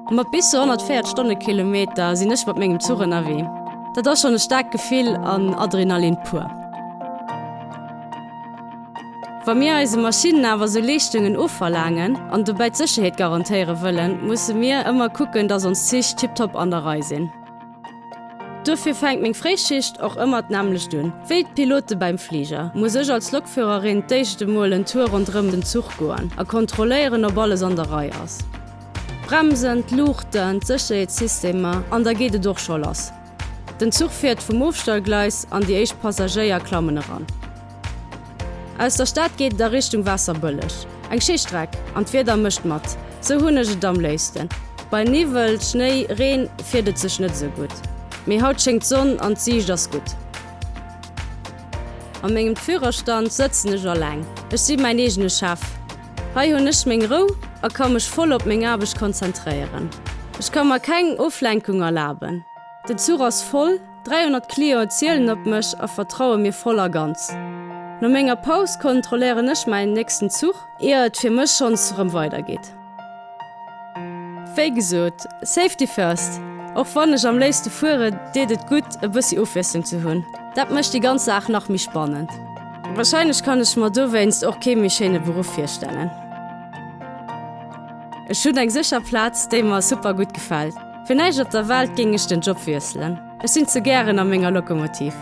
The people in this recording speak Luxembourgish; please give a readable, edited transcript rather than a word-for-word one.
Mat bis zu 140 Stonnekilometer sinn ech mat mengem Zuch ënnerwee. Dat ass schonn e staarkt Gefill an Adrenalin pur. Wa mir eise Maschinnen awer sou Leeschtungen ofverlaangen an dobäi d'Sécherheet garantéiere wëllen, musse mir ëmmer kucken, dass ons Zich tiptop an der Rei sinn. Dofir fänkt meng Fréischicht och ëmmer d'nämmlecht un. Wéi d'Pilote beim Fliger, muss ech als Lokführerin d'éischt emol en Tour ronderëm den Zuch goen a kontrolléieren, ob alles an der Rei ass. D'Bremsen, d'Luuchten, d'Sécherheetssystemer an da geet et och scho lass. Den Zuch fiert vum Ofstellgleis an déi éischt Passagéier klammen eran. Aus der Stad geet et a Richtung Waasserbëlleg. Eng schéi Streck an d'Wieder mécht mat. Sou hunn ech et am léifsten. Bei Niwwel, Schnéi, Reen fiert et sech net esou gutt. Mee haut schéngt d'Sonn an d'Siicht ass gutt. A mengem Führerstand sëtzen ech alleng. Ech si mäin eegene Chef. Hei hunn ech meng Rou a ka mech voll op meng Aarbecht konzentréieren. Ech ka mer keng Oflenkung erlaben. Den Zuch ass voll, 300 Clienten zielen op mech a vertraue mir voll a ganz. No menger Paus kontrolléieren ech mäin nächsten Zuch, ier et fir mech schonns rëm weider geet. Wéi gesot, Safety first! Och wann ech am léifste fuere, deet et gutt e bëssi Ofwiesslung ze hunn. Dat mécht déi ganz Saach nach méi spannend. Warscheinlech kann ech mer dowéinst och kee méi schéine Beruff virstellen. Ech hunn eng sécher Plaz, déi mer super gutt gefält. Fir näischt op der Welt géing ech den Job wiesselen. Ech sinn ze gären a menger Lokomotiv.